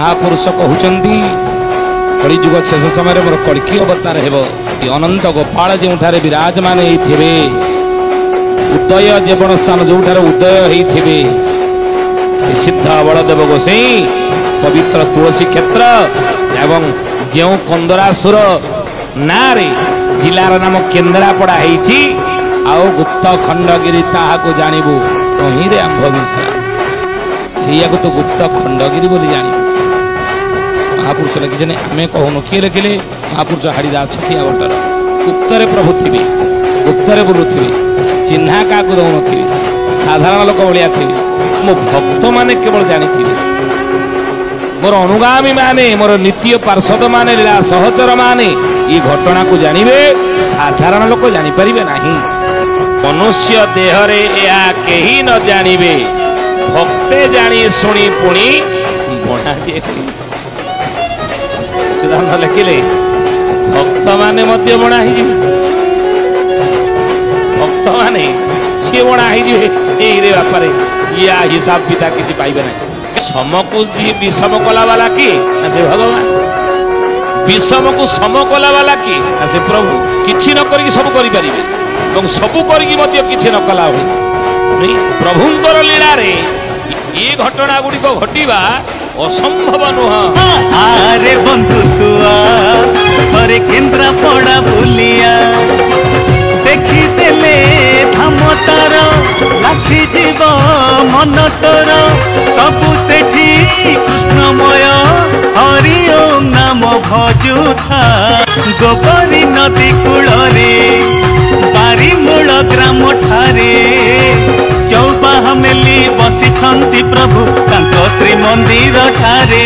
ମହାପୁରୁଷ କହୁଛନ୍ତି, କଳିଯୁଗ ଶେଷ ସମୟରେ ମୋର କଳ୍କୀ ଅବତାର ହେବ। ଅନନ୍ତ ଗୋପାଳ ଯେଉଁଠାରେ ବିରାଜମାନ ହେଇଥିବେ, ଉଦୟ ଯେବଣ ସ୍ଥାନ ଯେଉଁଠାରେ ଉଦୟ ହେଇଥିବେ, ସିଦ୍ଧ ବଳଦେବ ଗୋସାଇଁ, ପବିତ୍ର ତୁଳସୀ କ୍ଷେତ୍ର, ଏବଂ ଯେଉଁ କନ୍ଦରାସୁର ନାଁରେ ଜିଲ୍ଲାର ନାମ କେନ୍ଦ୍ରାପଡ଼ା ହେଇଛି, ଆଉ ଗୁପ୍ତ ଖଣ୍ଡଗିରି ତାହାକୁ ଜାଣିବୁ ତହିଁରେ ଆମ୍ଭ ମିଶ୍ରା, ସେଇଆକୁ ତୁ ଗୁପ୍ତ ଖଣ୍ଡଗିରି ବୋଲି ଜାଣିବୁ। ମହାପୁରୁଷ ଲେଖିଛନ୍ତି, ଆମେ କହୁନୁ। କିଏ ଲେଖିଲେ? ମହାପୁରୁଷ ହାଡ଼ିଦାସ ଛତିଆ ବଟର। ଗୁପ୍ତରେ ପ୍ରଭୁ ଥିବେ, ଗୁପ୍ତରେ ବୁଲୁଥିବେ, ଚିହ୍ନା କାହାକୁ ଦଉନଥିବେ, ସାଧାରଣ ଲୋକ ଭଳିଆ ଥିବେ। ମୋ ଭକ୍ତମାନେ କେବଳ ଜାଣିଥିବେ, ମୋର ଅନୁଗାମୀ ମାନେ, ମୋର ନିତ୍ୟ ପାର୍ଶ୍ୱଦ ମାନେ, ଲୀଳା ସହଚର ମାନେ ଏ ଘଟଣାକୁ ଜାଣିବେ, ସାଧାରଣ ଲୋକ ଜାଣିପାରିବେ ନାହିଁ। ମନୁଷ୍ୟ ଦେହରେ ଏହା କେହି ନ ଜାଣିବେ, ଭକ୍ତେ ଜାଣି ଶୁଣି ପୁଣି ବଣା। ଚୂଡ଼ାନ୍ତ ଲେଖିଲେ, ଭକ୍ତମାନେ ମଧ୍ୟ ବଣା ହେଇଯିବେ। ଭକ୍ତମାନେ ସିଏ ବଣା ହେଇଯିବେ। ଏଇରେ ବାପାରେ, ଇୟା ହିସାବ ପିତା କିଛି ପାଇବେ ନାହିଁ। ସମକୁ ଯିଏ ବିଷମ କଲା ବାଲା କିଏ ନା ସେ ଭଗବାନ। ବିଷମକୁ ସମ କଲା ବାଲା କିଏ ନା ସେ ପ୍ରଭୁ। କିଛି ନ କରିକି ସବୁ କରିପାରିବେ ଏବଂ ସବୁ କରିକି ମଧ୍ୟ କିଛି ନ କଲା ଭଳି ପ୍ରଭୁଙ୍କର ଲୀଳାରେ ଏ ଘଟଣା ଗୁଡ଼ିକ ଘଟିବା ଅସମ୍ଭବ ନୁହଁ। ଆରେ ବନ୍ଧୁ ତୁଆ ଥରେ କେନ୍ଦ୍ରାପଡ଼ା ବୁଲିଆ, ଦେଖିଦେଲେ ଧାମ ତାର ଲାଖିଯିବ ମନ ତୋର। ସବୁ ସେଠି କୃଷ୍ଣମୟ, ହରି ଓମ୍ ନାମ ଭଜୁଥା। ଗୋବରୀ ନଦୀ କୂଳରେ ବାରିମୂଳ ଗ୍ରାମ ଠାରେ ଚୌପାହ ମେଲି ବସିଛନ୍ତି ପ୍ରଭୁ ତାଙ୍କ ଶ୍ରୀମନ୍ଦିର ଠାରେ।